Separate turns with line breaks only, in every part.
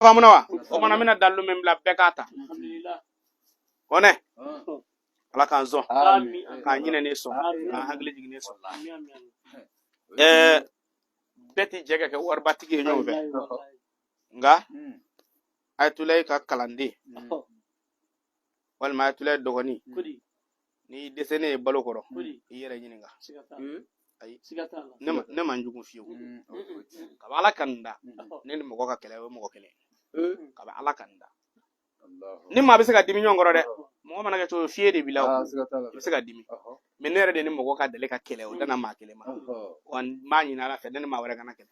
Faamuna wa? O kumana n bɛna dalilu min bila, bɛɛ k'a ta. Kɔnɛ, Ala k'an sɔn k'an ɲinɛnen sɔn, k'an hakili jiginnen sɔn. Bɛɛ tɛ jɛ ka kɛ waribatigi ye ɲɔgɔn fɛ, nka Ayatulayi ka kalanden walima Ayatulayi dɔgɔnin, n'i dɛsɛnen ye balo kɔrɔ, i yɛrɛ ɲininka. Ayi, ne man jugu fiyewu. Kabi Ala ka n da, ne ni mɔgɔ ka kɛlɛ, o ye mɔgɔ kelen. Kabi Ala ka n da, ni maa bɛ se ka dimi ɲɔgɔn kɔrɔ dɛ. Mɔgɔ mana kɛ cogo, fiye de b'i la, o i bɛ se ka dimi. Mais ne yɛrɛ de ni mɔgɔ ka deli ka kɛlɛ, o danna maa kelen ma. Wa n b'a ɲini Ala fɛ, ne ni maa wɛrɛ kana kɛlɛ.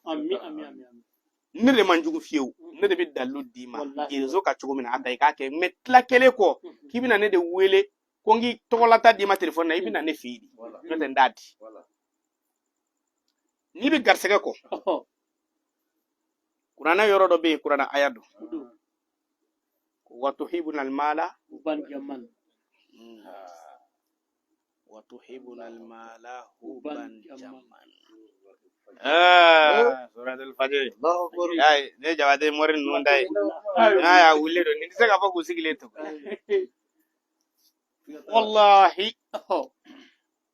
Ne de man jugu fiyewu. Ne de bɛ dalilu d'i ma gerezo ka cogo min na, a ta i k'a kɛ. Mais tila kelen kɔ k'i bɛna ne de wele ko n k'i tɔgɔlata d'i ma telefɔni na, i bɛna ne fɛ yen de, n'o tɛ n t'a di. N'i bɛ garisɛgɛ kɔ, kuranɛ yɔrɔ dɔ bɛ yen, kuranɛ aya don: watuhibuna almala, watuhibuna almala huban jamman. Suratul Fajr. Ayi, ne Jabate mori ninnu ta ye n'a y'a wuli don, nin tɛ se k'a fɔ k'u sigilen to. Wallahi,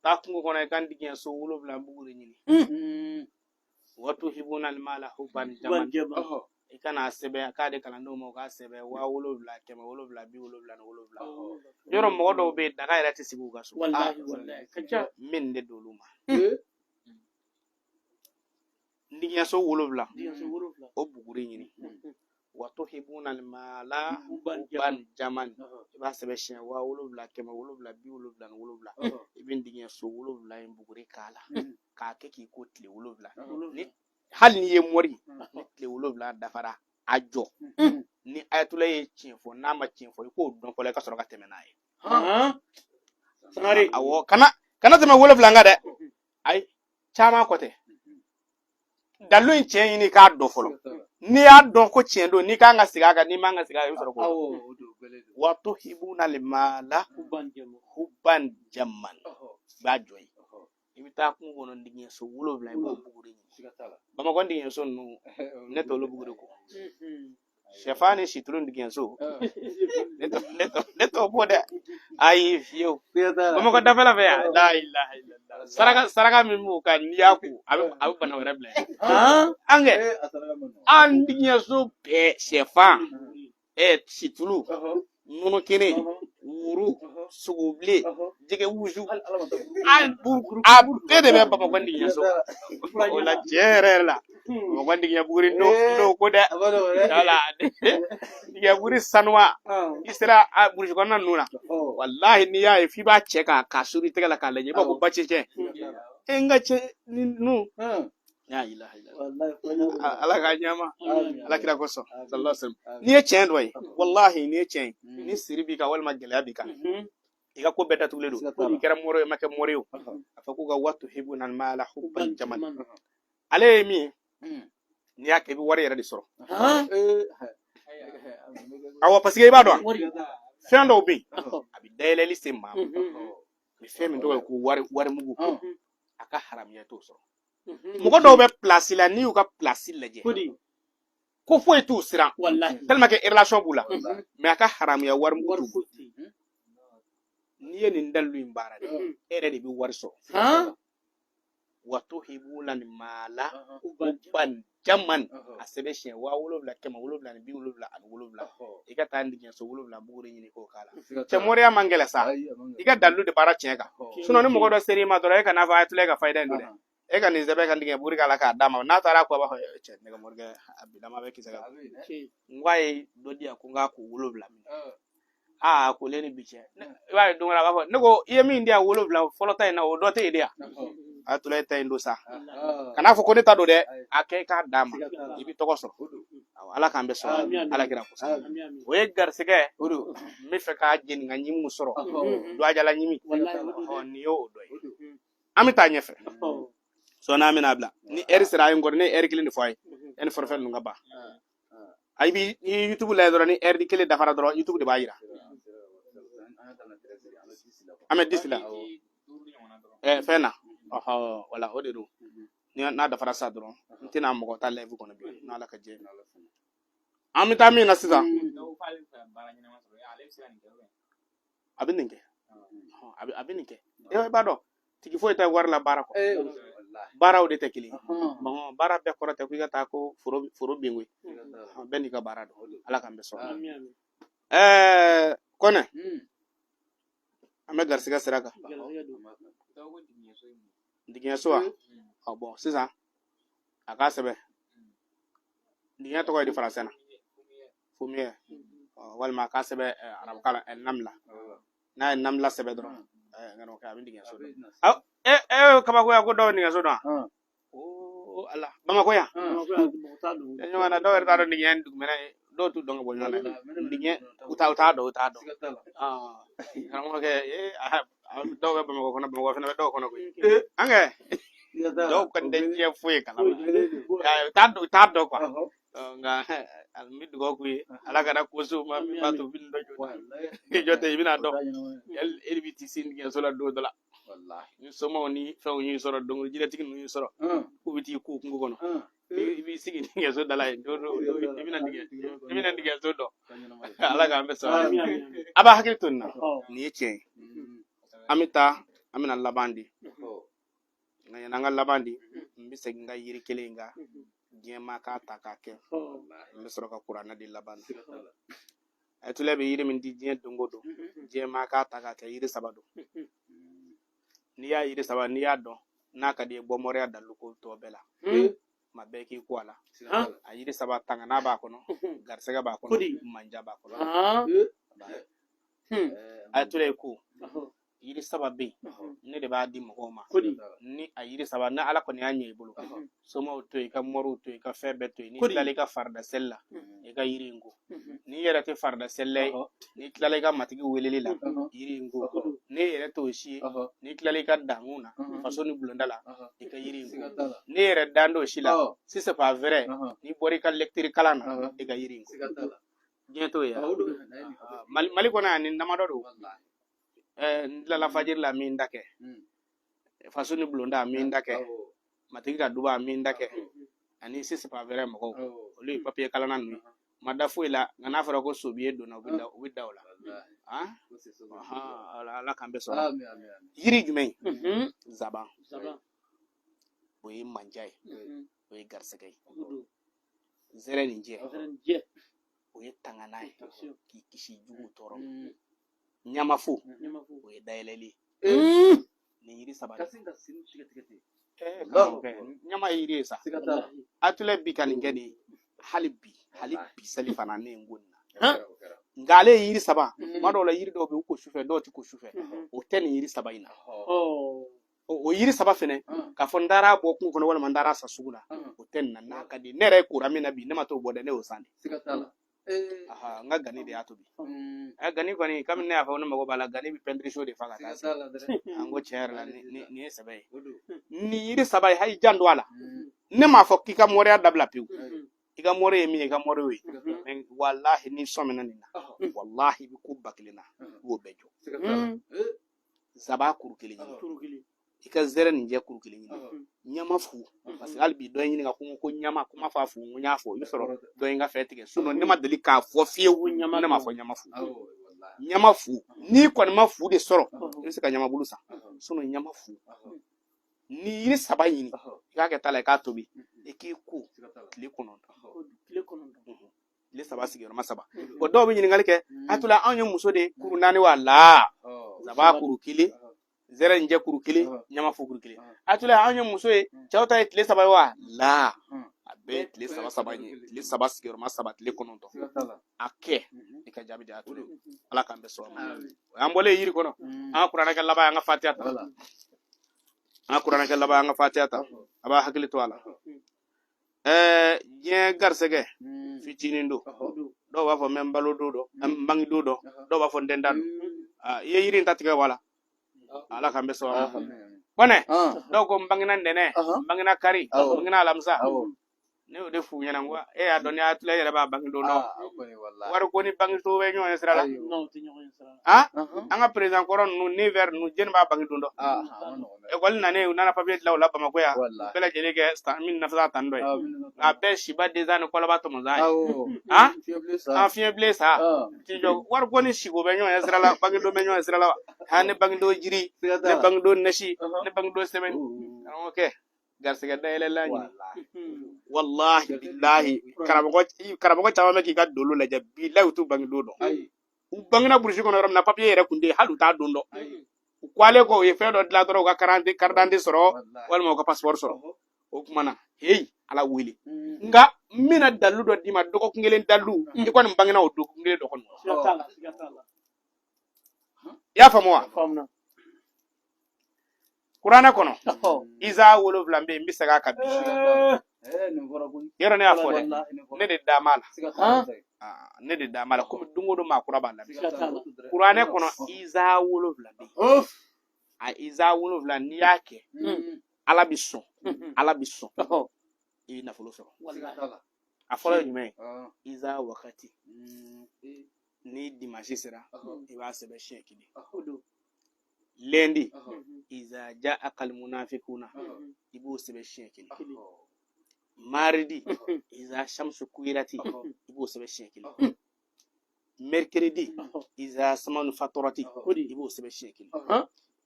taa kungo kɔnɔ, i ka ndigiɲɛ so 7 buguri ɲini. Watuhibuna almala huban jaman, i ka n'a sɛbɛn k'a di kalandenw ma, u k'a sɛbɛn 7777. Yɔrɔ mɔgɔ dɔw bɛ yen, daga yɛrɛ tɛ sigi u ka so. Min de d'olu ma, ndigiɲɛso 7, o buguri ɲini. Watuhibuna almala huban jaman, i b'a sɛbɛn siɲɛ 7777. I bɛ ndigiɲɛso 7 in buguri k'a la, k'a kɛ k'i ko tile 7. Ni hali n'i ye mori, ni tile 7 dafara, a jɔ. Ni Ayatula ye tiɲɛ fɔ, n'a ma tiɲɛ fɔ, i k'o dɔn fɔlɔ, i ka sɔrɔ ka tɛmɛ n'a ye. Awɔ, kana tɛmɛ 7 kan dɛ. Ayi, caman kɔ tɛ. Dalilu in tiɲɛ ɲini k'a dɔn fɔlɔ. N'i y'a dɔn ko tiɲɛ don, n'i kan ka segin a kan, n'i man ka segin a kan, i bɛ sɔrɔ k'o dɔn. Watuhibuna limala huban jaman, i b'a jɔ yen. I bɛ taa kungo kɔnɔ, ndigiɲɛso 7, i b'o buguri ɲini. Bamakɔ ndigiɲɛso ninnu, ne t'olu buguri ko. Sɛfan ni situlu ndigiɲɛso, ne t'o bɔ dɛ. Ayi, fiyewu. Bamakɔ dafɛla fɛ yan, la ilaha illallah, saraka saraka min b'o kan, n'i y'a ko, a bɛ bana wɛrɛ bila yen. An kɛ an ndigiɲɛso bɛɛ, sɛfan, situlu, nɔnɔ kɛnɛ, woro, sogobilen, jɛgɛ wusu, a bɛɛ de bɛ Bamakɔ ndigiɲɛso. O la, tiɲɛ yɛrɛ yɛrɛ la, Bamakɔ ndigiɲɛ buguri n'o ko dɛ. Wala ndigiɲɛ buguri sanuya, i sera a burusi kɔnɔna ninnu na, walahi, n'i y'a ye f'i b'a cɛ k'a suru i tɛgɛ la k'a lajɛ, i b'a fɔ ko basi cɛ e n ka cɛ ni ninnu. La ilaha illallah. Ala k'a ɲɛma, Ala kira kosɔn, sallallahu alaihi wasallam. N'i ye tiɲɛ dɔ ye, wallahi, n'i ye tiɲɛ ye, ni siri b'i kan walima gɛlɛya b'i kan, i ka ko bɛɛ datugulen don, i kɛra mori ye, i ma kɛ mori ye o, a fɔ k'u ka watuhibuna almala hubban jaman, ale ye min ye, n'i y'a kɛ, i bɛ wari yɛrɛ de sɔrɔ. Awɔ, parce que i b'a dɔn, fɛn dɔw bɛ yen, a bɛ dayɛlɛli se maa ma. Mɛ fɛn min tɔgɔ ye ko wari, wari mugu, a ka haramuya t'o sɔrɔ. Mɔgɔ dɔw bɛ pilasi la, n'i y'u ka pilasi lajɛ, ko foyi t'u siran, tellement que relation b'u la, mais a ka haramuya wari mugu t'u bolo. N'i ye nin dalilu in baara dɛ, e yɛrɛ de bɛ wari sɔrɔ. Watuhibuna limala hubban jaman, a sɛbɛn siɲɛ 7777. I ka taa ndigiɲɛso 7 buguri ɲini k'o k'a la. Cɛ, moriya man gɛlɛ sa. I ka dalilu de baara tiɲɛ kan. Sinon ni mɔgɔ dɔ ser'i ma dɔrɔn, e ka n'a fɔ Ayatula ka fayida in don dɛ, e ka nin sɛbɛn ka ndigiɲɛ buguri k'a la k'a d'a ma, n'a taara ko a b'a fɔ: cɛ, ne ka morikɛ a bilama bɛ kisɛ kan. N ko a ye dɔ di yan ko n k'a ko 7 minɛ. Aa, a kolen ni bi cɛ, i b'a ye don wɛrɛ a b'a fɔ ne ko i ye min di yan 7 fɔlɔ ta in na, o dɔ tɛ yen de yan. Ayatula ta in don sa, kan'a fɔ ko ne ta don dɛ. A kɛ i k'a d'a ma, i bɛ tɔgɔ sɔrɔ. Ala k'an bɛ sɔrɔ, Ala kira kosɔn. O ye garisɛgɛ, n bɛ fɛ k'a jeni ka ɲimiw sɔrɔ, dɔjala ɲimi, nin y'o dɔ ye. An bɛ taa ɲɛfɛ sɔɔni, an bɛna bila ni ɛri sera. A ye n kɔrɔ, ne ye ɛri kelen de fɔ a ye yanni forfait ninnu ka ban. A b'i ni YouTube lajɛ dɔrɔn, ni ɛri kelen dafara dɔrɔn, YouTube de b'a yira an bɛ disi la fɛn na. Ɔhɔ, wala o de don. Ni n'a dafara sa dɔrɔn, n tɛna mɔgɔ ta live kɔnɔ bilen, n'Ala ka jɛ. An bɛ taa min na sisan, a bɛ nin kɛ, a bɛ nin kɛ. E b'a dɔn, tigi foyi tɛ wari la baara kɔ. Baaraw de tɛ kelen ye. Baara bɛɛ kɔrɔ tɛ ko i ka taa ko foro bin koyi. Bɛɛ n'i ka baara don. Ala k'an bɛɛ sɔn. Kɔnɛ, an bɛ garisigɛ sira kan. Digiɲɛso wa? Ɔ bɔn, sisan a k'a sɛbɛn. Digiɲɛ tɔgɔ ye di faransɛ na? Fourmilière. Walima a k'a sɛbɛn arabukan na, namla. N'a ye namla sɛbɛn dɔrɔn, karamɔgɔkɛ, a bɛ digiɲɛso dɔn. E e, kabakoya ko dɔw bɛ digiɲɛso dɔn. O ala, Bamakɔ yan ɲɔgɔn na, dɔw yɛrɛ t'a dɔn digiɲɛ dugumɛnɛ ye, dɔw t'u dɔn ka bɔ ɲɔgɔn na. Digiɲɛ, u t'a dɔn, u t'a dɔn. Karamɔgɔkɛ, ee, dɔw bɛ Bamakɔ kɔnɔ, Bamakɔ fana bɛ dɔw kɔnɔ koyi. An kɛ dɔw kɔni tɛ diɲɛ foyi kalama, u t'a dɔn, u t'a dɔn quoi. Nka n bɛ dugawu k'u ye, Ala kana ko s'u ma min b'a to u bɛ nin dɔn joona. I jɔ tɛ, i bɛna dɔn, e de bɛ t'i sen digiɲɛso la don dɔ la. Ni somaw ni fɛnw y'i sɔrɔ don dɔ, jinɛtigi ninnu y'i sɔrɔ k'u bɛ t'i ko kungo kɔnɔ, i b'i sigi digiɲɛso da la yen don dɔ, i bɛna digiɲɛso dɔn. Ala k'an bɛɛ sɔn. A b'a hakili to nin na, nin ye tiɲɛ ye. An bɛ taa, an bɛna laban di. Nka yanni an ka laban di, n bɛ segin n ka yiri kelen in kan, diɲɛ maa k'a ta k'a kɛ. N bɛ sɔrɔ ka kuranɛ di laban na. Ayatollah bɛ yiri min di diɲɛ don o don, diɲɛ maa k'a ta k'a kɛ, yiri saba don. N'i y'a yiri saba, n'i y'a dɔn, n'a ka di i ye, bɔ mɔriya dalilu ko tɔ bɛɛ la, ma bɛɛ k'i ko a la. A yiri saba, tangana b'a kɔnɔ, garisɛgɛ b'a kɔnɔ, manja b'a kɔnɔ. Ayatollah ko yiri saba bɛ yen, ne de b'a di mɔgɔw ma. Ni a yiri saba, ni Ala kɔni y'a ɲɛ i bolo, somaw to yen, i ka moriw to yen, i ka fɛn bɛɛ to yen, n'i tilala i ka farida seli la, i ka yiri in ko. N'i yɛrɛ tɛ farida selila ye, n'i tilala i ka matigi weleli la, yiri in ko. N'i yɛrɛ t'o si ye, n'i tilala i ka dankun na, faso ni bulonda la, i ka yiri in ko. N'i yɛrɛ dan t'o si la, si c'est pas vrai, n'i bɔra i ka lecture kalan na, i ka yiri in ko. Diɲɛ t'o ye. Mali kɔnɔ yan, nin damadɔ don. N tilala fajiri la, min da kɛ faso ni bulonda, min da kɛ matigi ka duba, min da kɛ ani si c'est pas vrai mɔgɔw, olu ye papiye kalanna ninnu ye, ma da foyi la. Nka n'a fɔra ko sobiye donna, u bɛ da o la. Ala k'an bɛɛ sɔrɔ. Yiri jumɛn? Zaban, o ye manja ye, o ye garisɛgɛ ye. Zɛrɛ nin jɛ, o ye tangana ye, k'i kisi juguw tɔɔrɔ. Ɲamafo, o ye dayɛlɛli ye. Nin yiri saba, ɲama ye yiri ye sa. Atulɛ bi ka nin kɛ nin, hali bi, hali bi sali fana ne ye n ko nin na. Nka ale ye yiri saba, tuma dɔw la yiri dɔw bɛ yen, u ko sufɛ, dɔw tɛ ko sufɛ, o tɛ nin yiri saba in na. O yiri saba fɛnɛ, k'a fɔ n taara bɔ kungo kɔnɔ walima n taara san sugu la, o tɛ nin na. N'a ka di ne yɛrɛ ye, kora min na bi, ne ma t'o bɔ dɛ, ne y'o san de. N ka gani de y'a tobi. Ɛ, gani kɔni, kabini ne y'a fɔ ne mago b'a la, gani bɛ pɛntiri so de fa ka taa se. An ko tiɲɛ yɛrɛ la, nin ye sɛbɛ ye. Nin yiri saba ye, hali janto a la, ne m'a fɔ k'i ka mɔriya dabila pewu. I ka mɔri ye min ye, i ka mɔri y'o ye. Mais walahi, n'i sɔmina nin na, walahi, i bɛ ko 1000 na, i b'o bɛɛ jɔ. Zaba kuru kelen ɲini, i ka zɛrɛ nin jɛ kuru kelen ɲini, ɲama fu. Parce que hali bi dɔ ye ɲininka ko ɲama, ko ma fɔ a fu, n ko n y'a fɔ, i bɛ sɔrɔ dɔ ye n ka fɛn tigɛ. Sinon ne ma deli k'a fɔ fiyewu, ne ma fɔ ɲama fu. Ɲama fu, n'i kɔni ma fu de sɔrɔ, i bɛ se ka ɲamabulu san. Sinon ɲama fu ni yiri saba ɲini, i k'a kɛ ta la, i k'a tobi, i k'i ko tile 9, tile 3 sigiyɔrɔma saba. Bon, dɔw bɛ ɲininkali kɛ: Atula, anw ye muso de ye, kuru naani wa? La, zaba kuru kelen, zɛrɛ nin jɛ kuru kelen, ɲama fu kuru kelen. Atula, anw ye muso ye, cɛw ta ye tile 3 ye wa? La, a bɛɛ ye tile saba saba ye, tile 3 sigiyɔrɔma saba, tile 9. A kɛ, i ka jaabi di. Atula, Ala k'an bɛɛ sɔn a ma. O y'an bɔlen yiri kɔnɔ. An ka kuranɛ kɛ laban ye, an ka fatiya ta. An ka kuranɛ kɛ laban, an ka fatiya ta. A b'a hakili to a la. Diɲɛ garisɛgɛ fitinin don. Dɔw b'a fɔ n bɛ n balo don dɔn, n bange don dɔn, dɔw b'a fɔ n den da don. I ye yiri in ta tigɛ wala, Ala k'an bɛɛ sɔn a ma. Kɔnɛ, dɔw ko n bangena ntɛnɛn, n bangena kari, n bangena alamisa. Ne y'o de f'u ɲɛna, n ko e y'a dɔn ni Ayatula yɛrɛ b'a bange don dɔn. Wari ko ni bange so bɛ ɲɔgɔn ye sira la. Ah, an ka président kɔrɔ ninnu ni vert ninnu, jɛni b'a bange don dɔn? Ekɔli nanen, u nana papiye dilan o la Bamakɔ yan, bɛɛ lajɛlen kɛ san min nafa tan dɔ ye, nka bɛɛ siba densan ni kɔlɔba tɔmɔsan ye. Ah, an fiɲɛ bilen sa t'i jɔ. Wari ko ni siko bɛ ɲɔgɔn ye sira la, bange don bɛ ɲɔgɔn ye sira la wa? Ha, ne bange don jiri, ne bange don nasi, ne bange don sɛbɛn. Karamɔgɔkɛ, garisɛgɛ dayɛlɛ la ɲini. Walahi bilahi, karamɔgɔ caman bɛ k'i ka dolo lajɛ, bilahi, u t'u bange don dɔn. U bangena burusi kɔnɔ yɔrɔ min na, papiye yɛrɛ kun tɛ yen, hali u t'a don dɔn. U kwalen kɔ, u ye fɛn dɔ dilan dɔrɔn, u ka carte d'identité sɔrɔ walima u ka passeport sɔrɔ. O tuma na, heyi, Ala wele. Nka n bɛna dalilu dɔ d'i ma, dɔgɔkun kelen dalilu. I kɔni bangena o dɔgɔkun kelen dɔ kɔnɔ, i y'a faamu wa? Kuranɛ kɔnɔ, iza 7 bɛ yen. N bɛ segin a kan bi. Yɔrɔ ne y'a fɔ dɛ, ne de da m'a la, ne de da m'a la, komi don o don maa kura b'a la. Kuranɛ kɔnɔ, iza 7 bɛ yen. A iza 7, n'i y'a kɛ, Ala bɛ sɔn, Ala bɛ sɔn, i bɛ nafolo sɔrɔ. A fɔlɔ ye jumɛn ye? Iza wakati. Ni dimanche sera, i b'a sɛbɛn siɲɛ kelen. Lundi, iza ja'akal munafikuna, i b'o sɛbɛn siɲɛ kelen. Mardi, iza shamsu kuwirati, i b'o sɛbɛn siɲɛ kelen. Mercredi, iza samanu fatorati, i b'o sɛbɛn siɲɛ kelen.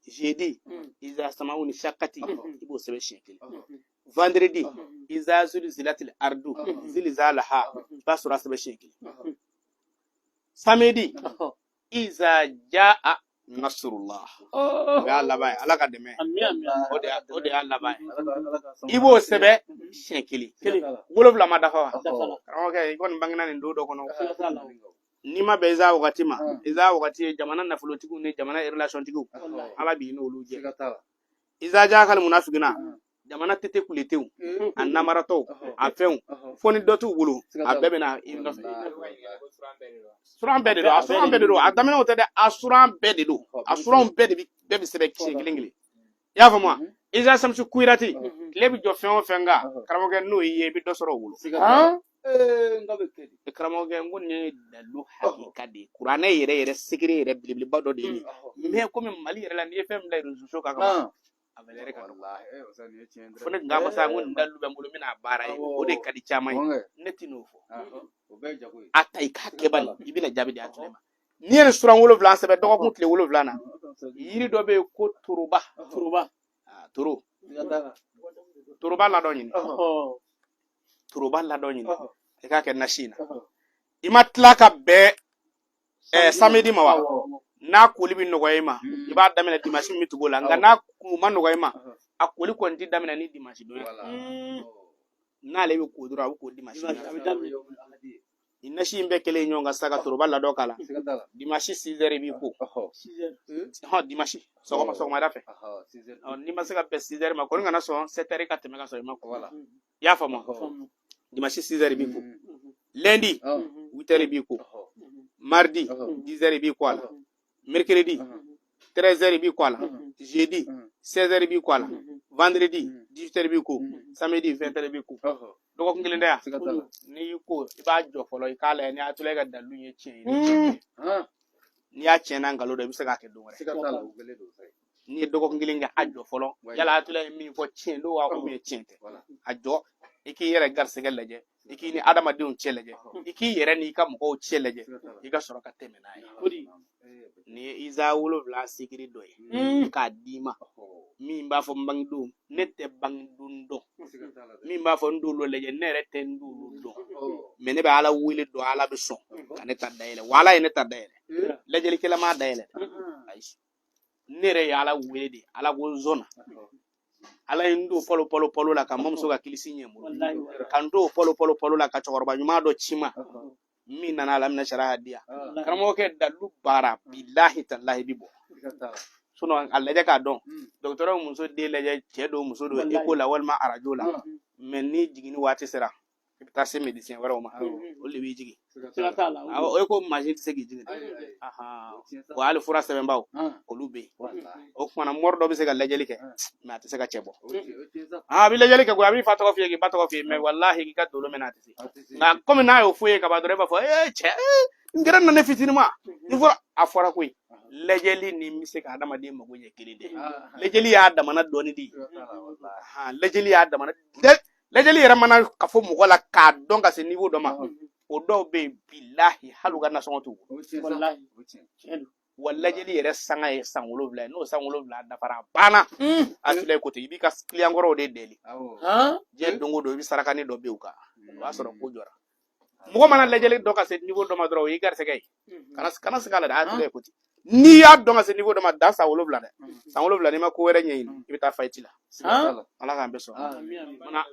Jeudi, iza samawu ni shakati, i b'o sɛbɛn siɲɛ kelen. Vendredi, iza zulzilatil ardu zilzalaha, i b'a sɔrɔ a sɛbɛn siɲɛ kelen. Samedi, iza jaa nasrullah, o y'a laban ye. Ala ka dɛmɛ, o de y'a laban ye. I b'o sɛbɛn siɲɛ kelen. 7 ma dafa wa? Karamɔgɔkɛ, i kɔni bangena nin don dɔ kɔnɔ. N'i ma bɛn iza wagati ma, iza wagati ye jamana nafolotigiw ni jamana relationtigiw, Ala b'i n'olu jɛ. Iza jaakal munafikina, jamana tete kuletew, a namaratɔw, a fɛnw, fo ni dɔ t'u bolo, a bɛɛ bɛ na i nɔfɛ. Suran bɛɛ de don, a suran bɛɛ de don. A daminɛw tɛ dɛ, a suran bɛɛ de don, a suranw bɛɛ de bɛ, bɛɛ bɛ sɛbɛn siɲɛ kelen kelen. I y'a faamu wa? Iza samsu kuwirati, tile bɛ jɔ fɛn o fɛn kan, karamɔgɔkɛ, n'o y'i ye, i bɛ dɔ sɔrɔ o bolo. Karamɔgɔkɛ, n ko nin ye dalu hakika de ye, kuranɛ yɛrɛ yɛrɛ secret yɛrɛ belebeleba dɔ de ye nin. Mais komi Mali yɛrɛ la, n'i ye fɛn bila réseaux sociaux kan ka ban, a valeur ka dɔgɔ. Fo ne tun k'a fɔ sa n ko nin dalu bɛ n bolo, n bɛna a baara ye, o de ka di caman ye. Ne tɛ n'o fɔ. A ta i k'a kɛ bani, i bɛna jaabi di a tile ma. N'i ye nin suran 7 sɛbɛn dɔgɔkun tile 7 na, yiri dɔ bɛ yen ko toroba.
Toroba.
Toro, toroba ladɔn ɲini, toroba ladɔn ɲini, i k'a kɛ nasi in na. I ma tila ka bɛn samedi ma wa? N'a koli bɛ nɔgɔya i ma, i b'a daminɛ dimanche min bɛ tugu o la. Nka n'a ma nɔgɔya i ma, a koli kɔni tɛ daminɛ ni dimanche don ye. N'ale bɛ ko dɔrɔn, a bɛ ko dimanche. Ni nasi in bɛɛ kɛlen ɲɔgɔn kan sisan, ka toroba ladɔn k'a la, dimanche 6 heures i b'i ko. Hɔn, dimanche sɔgɔma, sɔgɔmada fɛ. N'i ma se ka bɛn 6 heures ma kɔni, kana sɔn 7 heures ka tɛmɛ ka sɔrɔ i ma ko. I y'a faamu? Dimanche 6 heures i b'i ko. Lundi 8 heures i b'i ko. Mardi 10 heures i b'i ko a la. Mercredi 13 heures i b'i ko a la. Jeudi 16 heures i b'i ko a la. Vendredi 18 heures i b'i ko. Samedi 20 heures i b'i ko. Dɔgɔkun kelen tɛ yan. N'i y'i ko, i b'a jɔ fɔlɔ, i k'a lajɛ ni Ayatollah ka dalilu ye tiɲɛ ye ni tiɲɛ tɛ. N'i y'a tiɲɛ n'a nkalon don, i bɛ se k'a kɛ don wɛrɛ. N'i ye dɔgɔkun kelen kɛ, a jɔ fɔlɔ, yala Ayatollah ye min fɔ tiɲɛ don wa, ou bien tiɲɛ tɛ. A jɔ, i k'i yɛrɛ garisɛgɛ lajɛ, i k'i ni adamadenw cɛ lajɛ, i k'i yɛrɛ n'i ka mɔgɔw cɛ lajɛ, i ka sɔrɔ ka tɛmɛ n'a ye. Nin ye iza 7 secret dɔ ye k'a d'i ma. Min b'a fɔ n bangedon, ne tɛ bangedon dɔn. Min b'a fɔ n dolo lajɛ, ne yɛrɛ tɛ n dolo dɔn, mais ne bɛ Ala wele dɔn. Ala bɛ sɔn ka ne ta dayɛlɛ wa? Ala ye ne ta dayɛlɛ, lajɛlikɛla m'a dayɛlɛ. Ayi, ne yɛrɛ ye Ala wele de. Ala ko n sɔnna. Ala ye n don pɔlo pɔlo pɔlo la ka n mamuso ka kilisi ɲɛ n bolo, ka n don pɔlo pɔlo pɔlo la ka cɛkɔrɔba ɲuman dɔ ci n ma min nana alamina sariya di yan. Karamɔgɔkɛ, dalu baara, bilahi talahi bi bɔ. Sinon a lajɛ k'a dɔn, dɔgɔtɔrɔ muso den lajɛ, cɛ don muso don, écho la walima arajo la, mais ni jiginni waati sera, I bɛ taa se médecin wɛrɛw ma, olu de b'i jigin.
Siga t'a la.
Awɔ, o ye ko mansin tɛ se k'i jigin dɛ. Wa hali fura sɛbɛnbaw, olu bɛ yen. O tuma na mori dɔ bɛ se ka lajɛli kɛ, mais a tɛ se ka cɛ bɔ. A bɛ lajɛli kɛ koyi, a b'i fa tɔgɔ f'i ye, k'i ba tɔgɔ f'i ye, mais walahi k'i ka dolo mɛnɛ, a tɛ se. Nka komi n'a y'o f'u ye ka ban dɔrɔn, e b'a fɔ ee cɛ, ee n gɛrɛ na ne fitinin ma ni fɔra a fɔra koyi. Lajɛli ni bɛ se ka adamaden mago ɲɛ kelen dɛ. Lajɛli y'a damana dɔɔni de ye. Lajɛli y'a damana dɛ. Lajɛli yɛrɛ mana ka fɔ mɔgɔ la k'a dɔn ka se niveau dɔ ma, o dɔw bɛ yen, bilahi, hali u ka nasɔngɔ t'u bolo. Wa lajɛli yɛrɛ sanga ye san 7 ye. N'o san 7 dafara, a banna, a filɛ ko ten, i b'i ka client kɔrɔw de deli diɲɛ don o don, i bɛ sarakani dɔ bɛ u kan, o b'a sɔrɔ ko jɔra. Mɔgɔ mana lajɛli dɔn ka se niveau dɔ ma dɔrɔn, o y'i garisɛgɛ ye. Kana siga a la dɛ. A filɛ ko ten, n'i y'a dɔn ka se niveau dɔ ma, dan san 7 dɛ. San 7, n'i ma ko wɛrɛ ɲɛɲini, i bɛ taa faillite la. Ala k'an bɛɛ sɔn. Mana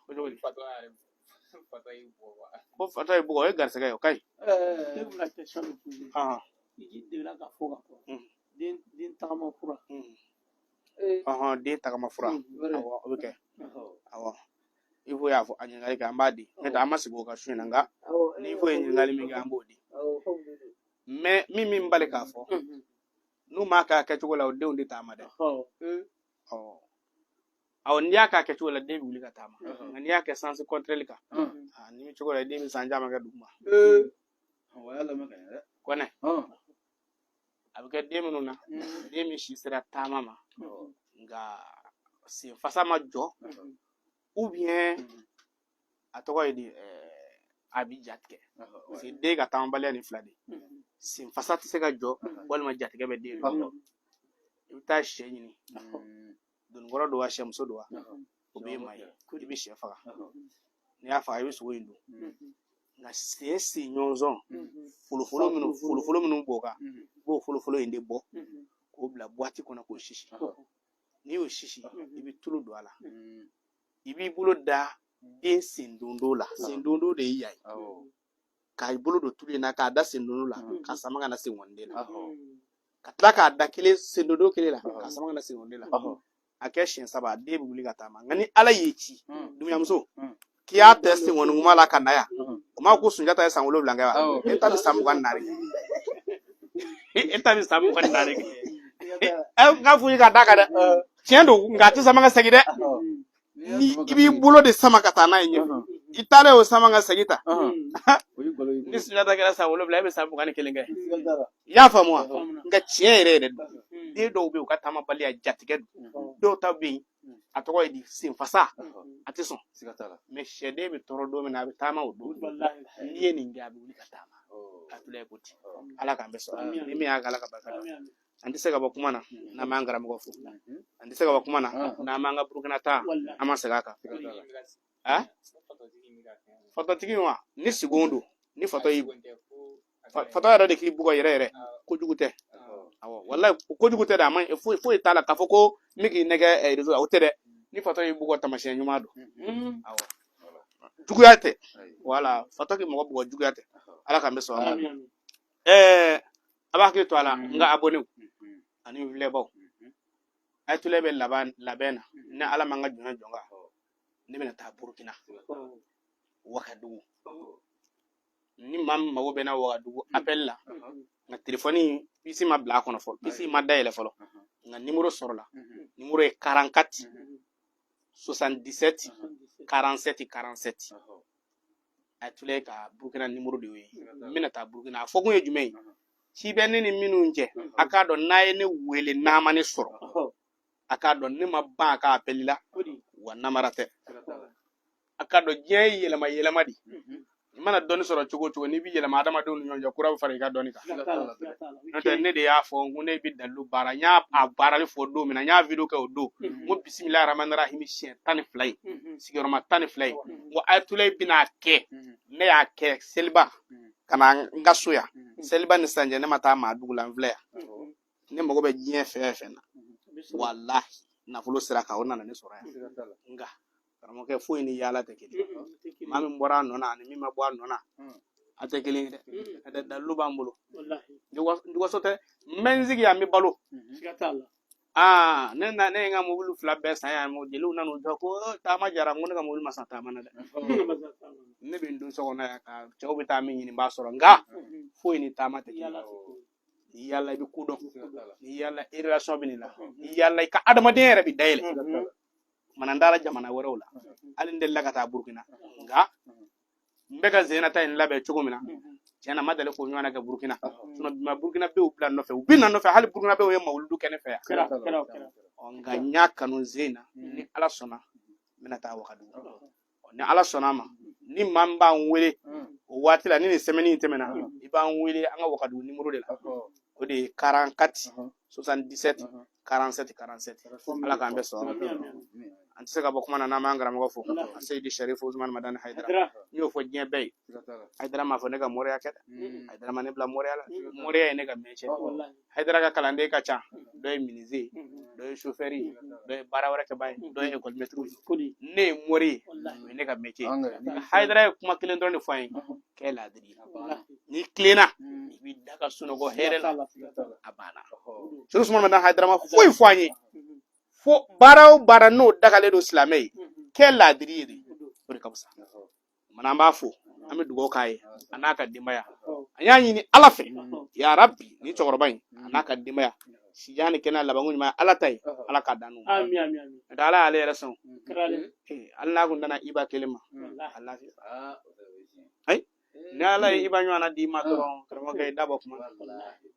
o cogo di ko fatɔ ye bugɔ, o ye garisɛgɛ ye, o ka ɲi.
Ne bɛna question dɔ poser. I delila k'a fɔ ka kɔrɔ, den tagama fura.
Ɔhɔn, den tagama fura, awɔ, o bɛ kɛ. Awɔ, i fo y'a fɔ, a ɲininkali kɛ, an b'a di. N'o tɛ an ma sigi o kan su in na, nka n'i fo ye ɲininkali min kɛ, an b'o di. Mais min bali k'a fɔ, n'u m'a kɛ a kɛcogo la, o denw tɛ taama dɛ. Ɔ awɔ, n'i y'a k'a kɛcogo la, den bɛ wuli ka taama, nka n'i y'a kɛ sens contraire kan, aa, ni bɛ cogo la, den bɛ san caman kɛ duguma. Kɔnɛ a bɛ kɛ den minnu na, den min si sera taama ma, nka sen fasa ma jɔ, ou bien a tɔgɔ ye di, a bi jatigɛ, parce que den ka taamabaliya ni fila de, sen fasa tɛ se ka jɔ walima jatigɛ bɛ den na. I bɛ taa sɛ ɲini, donikɔrɔ don wa, sɛmuso don wa, o b'e ma ye, i bɛ sɛ faga. N'i y'a faga, i bɛ sogo in dun, nka sen ɲɔnsɔn folofolo minnu b'o kan, i b'o folofolo in de bɔ k'o bila boîte kɔnɔ k'o sisi. N'i y'o sisi, i bɛ tulu don a la, i b'i bolo da den sen dondo la. Sen dondo de y'i yan ye, k'a bolo don tulu in na, k'a da sen dondo la, k'a sama ka na sen kɔniden la, ka tila k'a da kelen sen dondo kelen la, k'a sama ka na sen kɔniden la. A kɛ siɲɛ 3, den bɛ wuli ka taama. Nka ni Ala y'i ci, dunyamuso, k'i y'a tɛ sen kɔni kuma la ka na yan, o ma ko Sunjata ye san 7 kɛ wa, e ta bɛ san 24 kɛ, e ta bɛ san 24 kɛ. Ɛ, n k'a f'u ye k'a d'a kan dɛ, tiɲɛ don, nka a tɛ sama ka segin dɛ. Ni i b'i bolo de sama ka taa n'a ye ɲɛfɛ, i taalen o sama ka segin ta. Ni Sunjata kɛra san 7, e bɛ san 21 kɛ. I y'a faamu wa? Nka tiɲɛ yɛrɛ yɛrɛ don, den dɔw bɛ yen, u ka taamabaliya jatigɛ don. Dɔw ta bɛ yen, a tɔgɔ ye di, senfasa a tɛ sɔn. Mais sɛden bɛ tɔɔrɔ don min na, a bɛ taama o don. N'i ye nin kɛ, a bɛ wuli ka taama. A tula ko ten. Ala k'an bɛɛ sɔrɔ ni min y'a kɛ, Ala ka barika da. An tɛ se ka bɔ kuma na n'an m'an karamɔgɔ fo, an tɛ se ka bɔ kuma na n'an m'an ka Burukina ta, an ma segin a kan. A fatɔtigi wa, ni sigon don, ni fatɔ y'i fatɔ yɛrɛ de k'i bugɔ yɛrɛ yɛrɛ, kojugu tɛ. Awɔ, walayi, kojugu tɛ dɛ. A man ɲi, foyi foyi t'a la k'a fɔ ko n bɛ k'i nɛgɛ réseau la, o tɛ dɛ. Ni fatɔ y'i bugɔ, tamasiyɛn ɲuman don. Awɔ, juguya tɛ. Wala fatɔ k'i mɔgɔ bugɔ, juguya tɛ. Ala k'an bɛ sɔn a ma. A b'a hakili to a la, n ka abonnéw ani n filɛbaw, Ayatollah bɛ laban labɛn na. Ni Ala ma n ka jɔnya jɔn kan, ne bɛna taa Burukina, Wagadugu. Ni maa min mago bɛ n na Wagadugu, appel la. Nka telefɔni puce ma bila a kɔnɔ fɔlɔ, puce ma dayɛlɛ fɔlɔ, nka numéro sɔrɔla. Numéro ye 44 77 47 47. Ayatollah ka Burukina numéro de y'o ye. N bɛna taa Burukina, a fɔ kun ye jumɛn ye? Ci bɛ ne ni minnu cɛ. A k'a dɔn, n'a ye ne wele, n'a ma ne sɔrɔ, a k'a dɔn ne ma ban a ka appel la, wa namara tɛ. A k'a dɔn diɲɛ ye yɛlɛma yɛlɛma de. I mana dɔnni sɔrɔ cogo o cogo, n'i bɛ yɛlɛma adamadenw ni ɲɔgɔn cɛ, kura bɛ fara i ka dɔnni kan. N'o tɛ, ne de y'a fɔ n ko ne bɛ dalilu baara. N y'a a baarali fɔ don min na, n y'a vidéo kɛ o don, n ko bisimilahi rahmani rahimi siɲɛ 12 ye, sigiyɔrɔma 12 ye. N ko Ayatollah bɛna kɛ, ne y'a kɛ seliba ka na n ka so yan. Seliba ni sisan cɛ, ne ma taa maa dugu la, n filɛ yan. Ne mago bɛ diɲɛ fɛn o fɛn na, walahi, nafolo sira kan, o nana ne sɔrɔ yan. Nka karamɔgɔkɛ, foyi ni yaala tɛ kelen. Maa min bɔra a nɔ na ani min ma bɔ a nɔ na, a tɛ kelen ye dɛ. A tɛ dalilu b'an bolo, n waso tɛ. N bɛ n sigi yan, n bɛ balo. Aa, ne na ne ye n ka mobili fila bɛɛ san yan, jeliw nan'u jɔ ko taama jara. N ko ne ka mobili ma san taama na dɛ. Ne bɛ n don so kɔnɔ yan ka cɛw bɛ taa min ɲini n b'a sɔrɔ, nka foyi ni taama tɛ kelen. N'i yaala i bɛ ko dɔn, n'i yaala relation bɛ nin la, n'i yaala i ka adamadenya yɛrɛ bɛ dayɛlɛ. Mana n taara jamana wɛrɛw la, hali n delila ka taa Burukina, nka n bɛ ka zenata in labɛn cogo min na, tiɲɛ na n ma deli k'o ɲɔgɔnna kɛ Burukina. Sinon bi ma Burukinabew bila n nɔfɛ, u bɛ na n nɔfɛ, hali Burukinabew ye mawuludu kɛ ne fɛ yan. Nka n y'a kanu zen na, ni Ala sɔnna n bɛna taa Wagadugu. Ni Ala sɔnna a ma, ni maa min b'an wele o waati la, ni nin semaine in tɛmɛna, i b'an wele an ka Wagadugu nimoro de la, o de ye 44 77 47 47. Ala k'an bɛɛ sɔrɔ. An tɛ se ka bɔ kuma na n'an m'an karamɔgɔ fo, Seyidi Sarifu Usumani Madani Hayidara. N y'o fɔ diɲɛ bɛɛ ye, Hayidara m'a fɔ ne ka moriya kɛ dɛ, Hayidara ma ne bila moriya la, moriya ye ne ka métier. Hayidara ka kalanden ka ca, dɔ ye menuisier ye, dɔ ye chauffeur ye, dɔ ye baara wɛrɛ kɛbaa ye, dɔ ye école maître ye. Ne ye mori ye, o ye ne ka métier ye. Hayidara ye kuma kelen dɔrɔn de fɔ an ye: kɛ laadiri ye, n'i tilenna i b'i da ka sunɔgɔ hɛrɛ la, a banna. Sori Usumani Madani Hayidara ma foyi fɔ an ye fo baara o baara n'o dagalen don silamɛ ye, kɛ laadiri ye de, o de ka fisa. Mana an b'a fo, an bɛ dugawu k'a ye a n'a ka denbaya. An y'a ɲini Ala fɛ, ya Rabi, ni cɛkɔrɔba in a n'a ka denbaya, sijan ni kɛnɛya labanko ɲuman, Ala ta ye, Ala k'a d'an n'u ma. N'o tɛ Ala y'ale yɛrɛ sɔn, hali n'a kun danna Iba kelen ma, a lafiya. Ayi, ni Ala ye Iba ɲɔgɔnna d'i ma dɔrɔn, karamɔgɔkɛ, i da bɔ kuma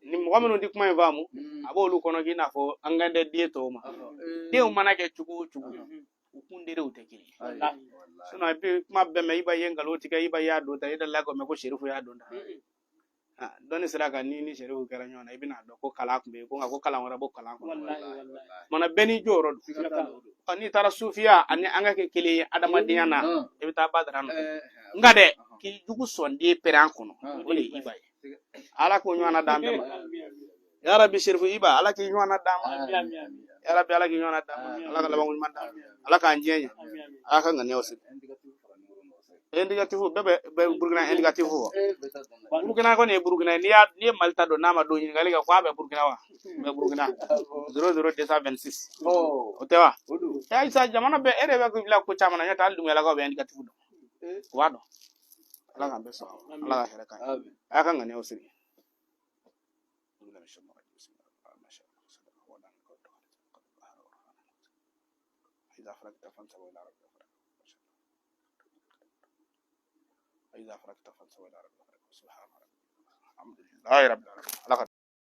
ni mɔgɔ minnu ti kuma in faamu, a b'olu kɔnɔ k'i n'a fɔ an kan tɛ den tɔw ma. Denw mana kɛ cogo o cogo, u kunderew tɛ kelen ye. Sinon et puis kuma bɛɛ mɛn, Iba ye nkalon tigɛ, Iba y'a don ta, i delila k'o mɛn ko Serifu y'a don ta. Dɔnni sira kan, ni ni Serifu kɛra ɲɔgɔn na, i bɛna dɔn ko kalan tun bɛ yen, ko nka ko kalan wɛrɛ bɔ kalan kɔnɔ. Mana bɛɛ n'i jɔyɔrɔ don. N'i taara sufiya ani an ka kɛ kelen ye adamadenya na, i bɛ taa badara nɔfɛ. Nka dɛ, k'i jugu sɔn den pɛrɛn kɔnɔ, o de ye Iba ye. Ala k'o ɲɔgɔnna d'an bɛɛ ma. Ya Rabi, Serifu Iba, Ala k'i ɲɔgɔnna d'an ma. Ya Rabi, Ala k'i ɲɔgɔnna d'an ma. Ala ka labanko ɲuman d'an ma. Ala k'an diɲɛ ɲɛ, Ala ka ŋaniyaw siri. Indicatif bɛɛ bɛ Burukina, indicatif fɔ Burukina kɔni ye Burukina ye. N'i ye Mali ta dɔn, n'a ma don ɲininkali kɛ ko a bɛ Burukina wa, bɛ Burukina 00 226, o tɛ wa? Ayisa, jamana bɛɛ e de bɛ k'i bila ko caman na, n'o tɛ hali Dunbiyalakaw bɛ indicatif dɔn, u b'a dɔn. Ala k'an bɛɛ sɔn, Ala ka hɛrɛ k'an ye, a ka ŋaniyaw siri. إذا فرغت فانصب إلى ربك. سبحان ربك، الحمد لله رب العالمين.